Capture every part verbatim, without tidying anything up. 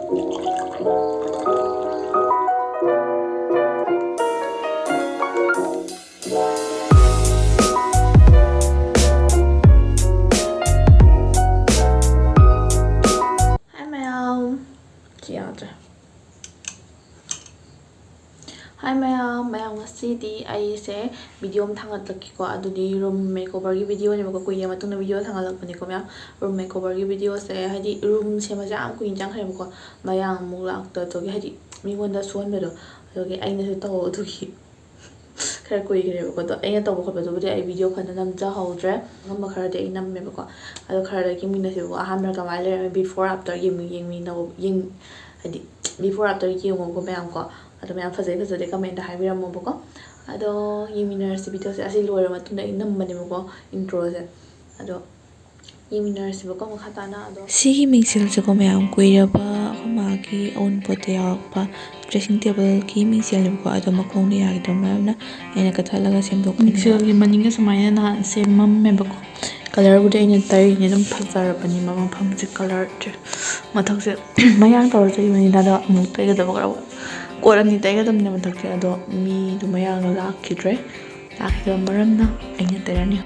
ꯍꯥꯏ ꯃꯌꯥꯝ꯫ ꯁꯤ ꯌꯥꯗ꯭ꯔꯦ꯫ ꯍꯥꯏ ꯃꯌꯥꯝ, ꯃꯌꯥꯝ, ꯉꯁꯤꯗꯤ ꯑꯩꯁꯦ video ꯑꯃ ꯊꯥꯡꯒꯠꯂꯛꯀꯦꯀꯣ꯫ ꯑꯗꯨꯗꯤ room makeoverꯒꯤ videoꯅꯦꯕꯀꯣ, ꯀꯨꯏꯔ ꯃꯇꯨꯡꯗ video ꯊꯥꯡꯒꯠꯂꯛꯄꯅꯦꯀꯣ ꯃꯌꯥꯝ꯫ Room makeoverꯒꯤ videoꯁꯦ, ꯍꯥꯏꯗꯤ room ꯁꯦꯝꯕꯁꯦ ꯌꯥꯝ ꯀꯨꯏꯅ ꯆꯪꯈ꯭ꯔꯦꯕꯀꯣ, ꯃꯌꯥꯝ ꯑꯃꯨꯛ ꯂꯥꯛꯇꯕꯗꯨꯒꯤ, ꯍꯥꯏꯗꯤ ꯃꯤꯉꯣꯟꯗ ꯁꯨꯍꯟꯕꯗꯣ, ꯑꯗꯨꯒꯤ ꯑꯩꯅꯁꯨ ꯇꯧ, ꯑꯗꯨꯒꯤ ꯈꯔ ꯀꯨꯏꯈ꯭ꯔꯦꯕꯀꯣ꯫ ꯑꯗꯣ ꯑꯩꯅ ꯇꯧꯕ ꯈꯣꯠꯄꯗꯨꯕꯨꯗꯤ ꯑꯩ video ꯐꯖꯅ ꯅꯝꯖꯍꯧꯗ꯭ꯔꯦ, ꯑꯉꯝꯕ ꯈꯔꯗꯤ ꯑꯩ ꯅꯝꯃꯦꯕꯀꯣ꯫ ꯑꯗꯣ ꯈꯔꯗ ꯌꯦꯡꯃꯤꯟꯅꯁꯦꯕꯀꯣ꯫ ꯑꯍꯥꯟꯕꯗ ꯀꯃꯥꯏꯅ ꯂꯩꯔꯝꯃꯤ, before after ꯌꯦꯡꯃꯤ-, ꯌꯦꯡꯃꯤꯟꯅꯧ-, ꯌꯦꯡ-, ꯍꯥꯏꯗꯤ before after ꯌꯦꯡꯉꯣꯀꯣ ꯃꯌꯥꯝ ꯀꯣ꯫ ꯑꯗꯣ ꯃꯌꯥꯝ ꯐꯖꯩ ꯐꯖꯗꯦ commentꯗ ꯍꯥꯏꯕꯤꯔꯝꯃꯣꯕꯀꯣ꯫ ꯑꯗꯣ ꯌꯦꯡꯃꯤꯟꯅꯔꯁꯤ videoꯁꯦ꯫ ꯑꯁꯤ ꯂꯣꯏꯔ ꯃꯇꯨꯡꯗ ꯑꯩ ꯅꯝꯕꯅꯦꯕꯀꯣ introꯁꯦ꯫ ꯑꯗꯣ ꯌꯦꯡꯃꯤꯟꯅꯔꯁꯤꯕꯀꯣ ꯃꯈꯥ ꯇꯥꯅ꯫ ꯑꯗꯣ ꯁꯤꯒꯤ ꯃꯤꯡꯁꯦꯜꯁꯦꯀꯣ ꯃꯌꯥꯝ ꯀꯨꯏꯔꯕ ꯑꯩꯈꯣꯏ ꯃꯥꯒꯤ ꯑꯎꯟꯄꯣꯠꯇ ꯌꯥꯎꯔꯛꯄ dressing tableꯒꯤ ꯃꯤꯡꯁꯦꯜꯅꯦꯕꯀꯣ꯫ ꯑꯗꯣ ꯃꯈꯣꯡꯗꯣ ꯌꯥꯈꯤꯗꯕ ꯃꯔꯝꯅ ꯑꯩꯅ ꯀꯛꯊꯠꯂꯒ ꯁꯦꯝꯗꯣꯛꯄꯅꯦꯕ꯫ ꯃꯤꯡꯁꯦꯜꯒꯤ ꯃꯅꯤꯡꯗ ꯁꯨꯃꯥꯏꯅ ꯅꯍꯥꯟ ꯁꯦꯝꯃꯝꯃꯦꯕꯀꯣ꯫ Colourꯕꯨꯗꯤ ꯑꯩꯅ ꯇꯩꯔꯤꯅꯦ, ꯑꯗꯨꯝ ꯐꯖꯔꯕꯅꯤ ꯃꯐꯝꯁꯦ꯫ Colourꯁꯦ ꯃꯊꯛꯁꯦ ꯃꯌꯥꯡ ꯇꯧꯔ ꯇꯩꯕꯅꯤꯅ, ꯑꯗꯣ ꯑꯃꯨꯛ ꯇꯩꯒꯗꯕ ꯈꯔ ꯋꯥ-, ꯀꯣꯠ ꯑꯅꯤ ꯇꯩꯒꯗꯕꯅꯦ ꯃꯊꯛꯁꯦ꯫ ꯑꯗꯣ ꯃꯤꯗꯣ ꯃꯌꯥꯡꯗꯣ ꯂꯥꯛꯈꯤꯗ꯭ꯔꯦ꯫ ꯂꯥꯛꯈꯤꯗꯕ ꯃꯔꯝꯅ ꯑꯩꯅ ꯇꯩꯔꯅꯤ꯫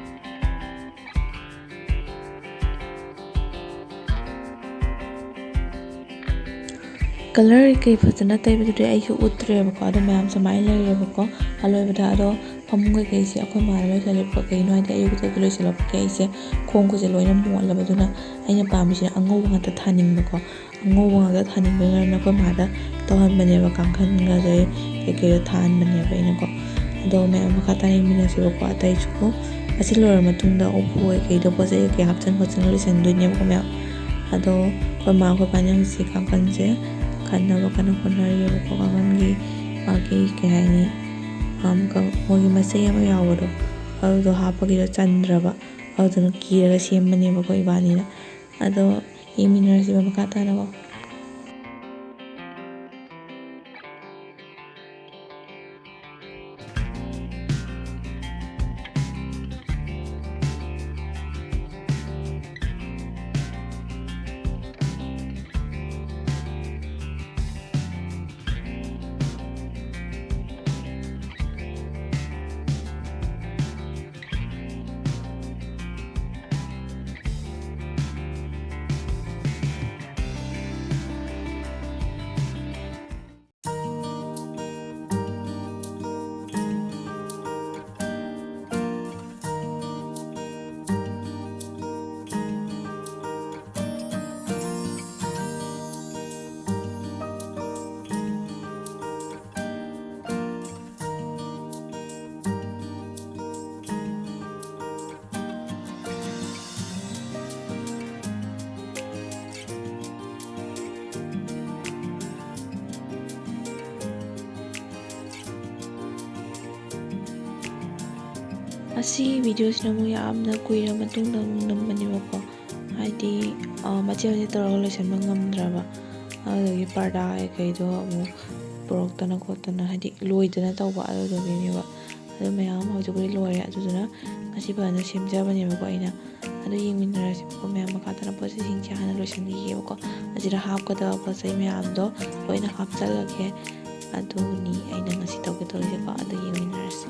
Colour ꯀꯩ ꯐꯖꯅ ꯇꯩꯕꯗꯨꯗꯤ ꯑꯩꯁꯨ ꯎꯠꯇ꯭ꯔꯦꯕꯀꯣ꯫ ꯑꯗꯣ ꯃꯌꯥꯝ ꯁꯨꯃꯥꯏꯅ ꯂꯩꯔꯦꯕꯀꯣ꯫ ꯑꯂꯣꯏꯕꯗ ꯑꯗꯣ ꯐꯃꯨꯡ ꯀꯩꯀꯩꯁꯦ ꯑꯩꯈꯣꯏ ꯃꯥꯅ ꯂꯣꯏꯁꯜꯂꯦꯕꯀꯣ꯫ ꯀꯩꯒꯤꯅꯣ ꯍꯥꯏꯗꯤ ꯑꯌꯨꯛꯇꯒꯤ ꯂꯣꯏꯁꯤꯜꯂꯛꯄꯒꯤ ꯑꯩꯁꯦ ꯈꯣꯡ ꯈꯨꯠꯁꯦ ꯂꯣꯏꯅ ꯃꯣꯠꯂꯕ꯫ ꯑꯗꯨꯅ ꯑꯩꯅ ꯄꯥꯝꯃꯤꯁꯤꯅ ꯑꯉꯧꯕ ꯉꯥꯛꯇ ꯊꯥꯅꯤꯡꯕꯀꯣ꯫ ꯑꯉꯧꯕ ꯉꯥꯛꯇ ꯊꯥꯅꯤꯡꯕꯒꯤ ꯃꯔꯝꯅ ꯑꯩꯈꯣꯏ ꯃꯥꯗ ꯇꯧꯍꯟꯕꯅꯦꯕ, ꯀꯥꯡꯈꯟꯒꯁꯦ ꯀꯩꯀꯩꯗꯣ ꯊꯥꯍꯟꯕꯅꯦꯕ ꯑꯩꯅꯀꯣ꯫ ꯑꯗꯣ ꯃꯌꯥꯝ ꯃꯈꯥ ꯇꯥꯅ ꯌꯦꯡꯃꯤꯟꯅꯁꯦꯕꯀꯣ꯫ ꯑꯇꯩꯁꯨꯀꯣ ꯑꯁꯤ ꯂꯣꯏꯔ ꯃꯇꯨꯡꯗ ꯎꯄꯨ ꯀꯩꯀꯩꯗꯣ ꯄꯣꯠ ꯆꯩ ꯀꯩꯀꯩ ꯍꯥꯞꯆꯤꯟ ꯈꯣꯠꯆꯤꯟ ꯂꯣꯏꯁꯤꯟꯗꯣꯏꯅꯦꯕꯀꯣ ꯃꯌꯥꯝ꯫ ꯑꯗꯣ ꯑꯩꯈꯣꯏ ꯃꯥ ꯑꯩꯈꯣꯏ ꯄꯥꯅ ꯍꯧꯖꯤꯛ ꯀꯥꯡꯈꯟꯁꯦ ꯈꯟꯅꯕ ꯀꯟꯅ ꯍꯣꯠꯅꯔꯤꯑꯕꯀꯣ꯫ ꯀꯥꯡꯈꯟꯒꯤ ꯃꯥꯒꯤ ꯀꯩ ꯍꯥꯏꯅꯤ, ꯑꯝ, ꯀ-, ꯃꯣꯏꯒꯤ ꯃꯆꯩ ꯑꯃ ꯌꯥꯎꯕꯗꯣ, ꯑꯗꯨꯗꯣ ꯍꯥꯞꯄꯒꯤꯗꯣ ꯆꯟꯗ꯭ꯔꯕ, ꯑꯗꯨꯗꯨꯅ ꯀꯤꯔꯒ ꯁꯦꯝꯕꯅꯦꯕꯀꯣ ꯏꯕꯥꯅꯤꯅ꯫ ꯑꯗꯣ ꯌꯦꯡꯃꯤꯟꯅꯔꯁꯤꯕ ꯃꯈꯥ ꯇꯥꯅꯀꯣ꯫ ꯑꯁꯤ ꯚꯤꯗꯤꯑꯣꯁꯤꯅ ꯑꯃꯨꯛ ꯌꯥꯝꯅ ꯀꯨꯏꯔ ꯃꯇꯨꯡꯗ ꯑꯃꯨꯛ ꯅꯝꯕꯅꯦꯕꯀꯣ, ꯍꯥꯏꯗꯤ, ꯑ, ꯃꯆꯦꯠ ꯃꯆꯦꯠ ꯇꯧꯔꯒ ꯂꯣꯏꯁꯤꯟꯕ ꯉꯝꯗ꯭ꯔꯕ, ꯑꯗꯨꯗꯒꯤ ꯄꯔꯗꯥ ꯀꯩꯀꯩꯗꯣ ꯑꯃꯨꯛ ꯄꯨꯔꯛꯇꯅ ꯈꯣꯠꯇꯅ, ꯍꯥꯏꯗꯤ ꯂꯣꯏꯗꯅ ꯇꯧꯕ, ꯑꯗꯨꯗꯨꯒꯤꯅꯦꯕ꯫ ꯑꯗꯨ ꯃꯌꯥꯝ ꯑꯃ ꯍꯧꯖꯤꯛꯄꯨꯗꯤ ꯂꯣꯏꯔꯦ꯫ ꯑꯗꯨꯗꯨꯅ ꯉꯁꯤ ꯐꯖꯅ ꯁꯦꯝꯖꯕꯅꯦꯕꯀꯣ ꯑꯩꯅ꯫ ꯑꯗꯨ ꯌꯦꯡꯃꯤꯟꯅꯔꯁꯤꯕꯀꯣ ꯃꯌꯥꯝ꯫ ꯃꯈꯥ ꯇꯥꯅ ꯄꯣꯠ ꯆꯩꯁꯤꯡꯁꯦ ꯍꯥꯟꯅ ꯂꯣꯏꯁꯤꯟꯈꯤꯒꯦꯕꯀꯣ꯫ ꯑꯁꯤꯗ ꯍꯥꯞꯀꯗꯕ ꯄꯣꯠ ꯆꯩ ꯃꯌꯥꯝꯗꯣ ꯂꯣꯏꯅ ꯍꯥꯞꯆꯜꯂꯒꯦ꯫ ꯑꯗꯨꯅꯤ ꯑꯩꯅ ꯉꯁꯤ ꯇꯧꯒꯦ ꯇꯧꯔꯤꯁꯦꯀꯣ꯫ ꯑꯗꯨ ꯌꯦꯡꯃꯤꯟꯅꯔꯁꯤ꯫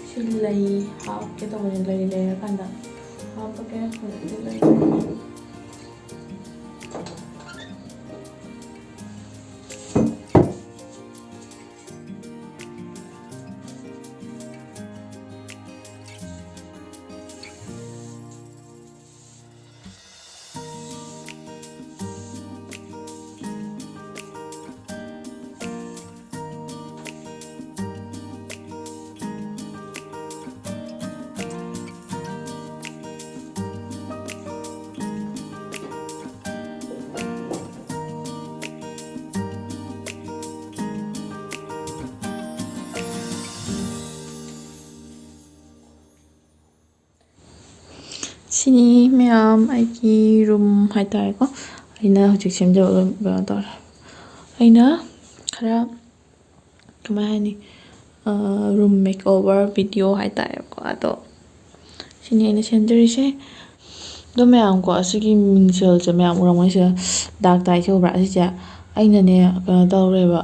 ꯁꯤ ꯂꯩ ꯍꯥꯞꯀꯦ ꯇꯧꯕꯅꯦ, ꯂꯩ ꯂꯩꯔꯀꯥꯟꯗ ꯍꯥꯞꯄꯒꯦ꯫ ꯍꯧꯖꯤꯛꯇꯤ ꯂꯩ꯫ ꯁꯤꯅꯤ ꯃꯌꯥꯝ ꯑꯩꯒꯤ ꯔꯨꯝ ꯍꯥꯏꯇꯥꯔꯦꯀꯣ, ꯑꯩꯅ ꯍꯧꯖꯤꯛ ꯁꯦꯝꯖꯕ ꯀꯩꯅꯣ ꯇꯧꯔꯦ꯫ ꯑꯩꯅ ꯈꯔ ꯀꯃꯥꯏ ꯍꯥꯏꯅꯤ, ꯔꯨꯝ ꯃꯦꯛ ꯑꯣꯚꯔ ꯚꯤꯗꯤꯑꯣ ꯍꯥꯏꯇꯥꯔꯦꯀꯣ꯫ ꯑꯗꯣ ꯁꯤꯅꯤ ꯑꯩꯅ ꯁꯦꯝꯖꯔꯤꯁꯦ꯫ ꯑꯗꯣ ꯃꯌꯥꯝꯀꯣ, ꯑꯁꯤꯒꯤ ꯃꯤꯡꯁꯦꯜꯁꯦ ꯃꯌꯥꯝ ꯎꯔꯝꯒꯅꯤ, ꯁꯤꯗ ꯗꯥꯛ ꯇꯥꯏꯁꯦ ꯎꯕ꯭ꯔꯥ? ꯑꯁꯤꯁꯦ ꯑꯩꯅꯅꯦ ꯀꯩꯅꯣ ꯇꯧꯔꯦꯕ,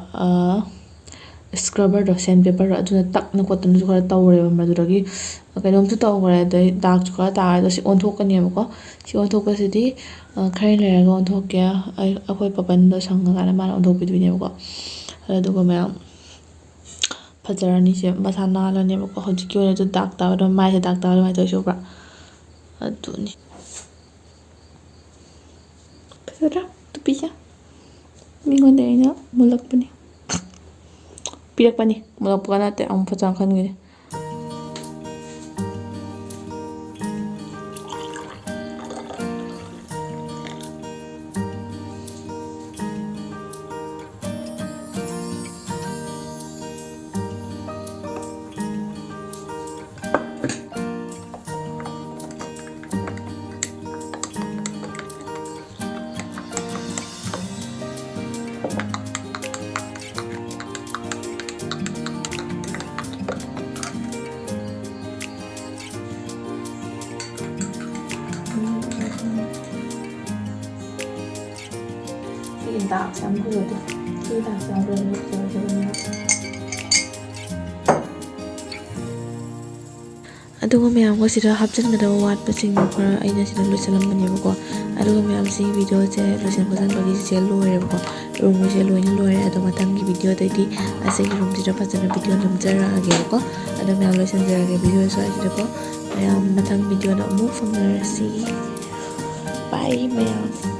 ꯁ꯭ꯀ꯭ꯔꯕꯔꯗꯣ, ꯁꯦꯟ ꯄꯦꯄꯔꯗꯣ, ꯑꯗꯨꯅ ꯇꯛꯅ ꯈꯣꯠꯇꯅꯁꯨ ꯈꯔ ꯇꯧꯔꯦꯕ꯫ ꯃꯗꯨꯗꯒꯤ ꯀꯩꯅꯣꯝꯁꯨ ꯇꯧꯈ꯭ꯔꯦ, ꯑꯗꯩ ꯗꯥꯛꯁꯨ ꯈꯔ ꯇꯥꯔꯦ꯫ ꯑꯗꯣ ꯁꯤ ꯑꯣꯟꯊꯣꯛꯀꯅꯦꯕꯀꯣ꯫ ꯁꯤ ꯑꯣꯟꯊꯣꯛꯄꯁꯤꯗꯤ, ꯑ, ꯈꯔ ꯂꯩꯔꯒ ꯑꯣꯟꯊꯣꯛꯀꯦ꯫ ꯑꯩ, ꯑꯩꯈꯣꯏ ꯄꯥꯄꯟꯗꯣ ꯁꯪꯉꯀꯥꯟꯗ ꯃꯥꯅ ꯑꯣꯟꯊꯣꯛꯄꯤꯗꯣꯏꯅꯦꯕꯀꯣ꯫ ꯑꯗꯨꯒ ꯃꯌꯥꯝ ꯐꯖꯔꯅꯤ, ꯁꯦ ꯃꯁꯥ ꯅꯥꯜꯂꯅꯦꯕꯀꯣ꯫ ꯍꯧꯖꯤꯛꯀꯤ ꯑꯣꯏꯅꯗꯤ ꯗꯥꯛ ꯇꯥꯕꯗꯣ, ꯃꯥꯏꯁꯦ ꯗꯥꯛ ꯇꯥꯕ ꯑꯗꯨꯃꯥꯏꯅ ꯇꯧꯔꯤꯁꯦ ꯎꯕ꯭ꯔꯥ? ꯑꯗꯨꯅꯤ꯫ ꯐꯖꯗ꯭ꯔꯥ ꯇꯨꯄꯤꯁꯦ? ꯃꯤꯉꯣꯟꯗ ꯑꯩꯅ ꯃꯨꯜꯂꯛꯄꯅꯦ꯫ ꯄꯤꯔꯛꯄꯅꯤ, ꯃꯨꯜꯂꯛꯄꯒ ꯅꯠꯇꯦ, ꯑꯃꯨꯛ ꯐꯖꯅ ꯈꯟꯈꯤꯅꯤ꯫ ꯁꯤꯒꯤ ꯗꯥꯛꯁꯦ ꯌꯥꯝ ꯐꯖꯗꯦ꯫ ꯁꯤꯒꯤ ꯗꯥꯛꯁꯦ ꯌꯥꯝ ꯐꯖꯗꯦ꯫ ꯑꯗꯨꯒ ꯃꯌꯥꯝꯒ ꯁꯤꯗ ꯍꯥꯞꯆꯤꯟꯒꯗꯕ ꯋꯥꯠꯄꯁꯤꯡꯗꯣ ꯈꯔ ꯑꯩꯅ ꯁꯤꯗ ꯂꯣꯏꯁꯤꯜꯂꯝꯕꯅꯦꯕꯀꯣ꯫ ꯑꯗꯨꯒ ꯃꯌꯥꯝ, ꯁꯤ ꯚꯤꯗꯤꯑꯣꯁꯦ ꯂꯣꯏꯁꯤꯟ ꯈꯣꯠꯆꯤꯟꯕꯒꯤꯁꯦ ꯂꯣꯏꯔꯦꯕꯀꯣ꯫ ꯔꯨꯝꯒꯤꯁꯦ ꯂꯣꯏꯅ ꯂꯣꯏꯔꯦ꯫ ꯑꯗꯣ ꯃꯊꯪꯒꯤ ꯚꯤꯗꯤꯑꯣꯗꯩꯗꯤ ꯑꯁꯤꯒꯤ ꯔꯨꯝꯁꯤꯗ ꯐꯖꯅ ꯚꯤꯗꯤꯑꯣ ꯅꯝꯖꯔꯛꯑꯒꯦꯕꯀꯣ꯫ ꯑꯗꯣ ꯃꯌꯥꯝ, ꯂꯣꯏꯁꯤꯟꯖꯔꯒꯦ ꯚꯤꯗꯤꯑꯣ ꯁ꯭ꯋꯥꯏꯁꯤꯗꯀꯣ꯫ ꯃꯌꯥꯝ, ꯃꯊꯪ ꯚꯤꯗꯤꯑꯣꯗ ꯑꯃꯨꯛ ꯐꯪꯅꯔꯁꯤ꯫ ꯕꯥꯏ ꯃꯌꯥꯝ꯫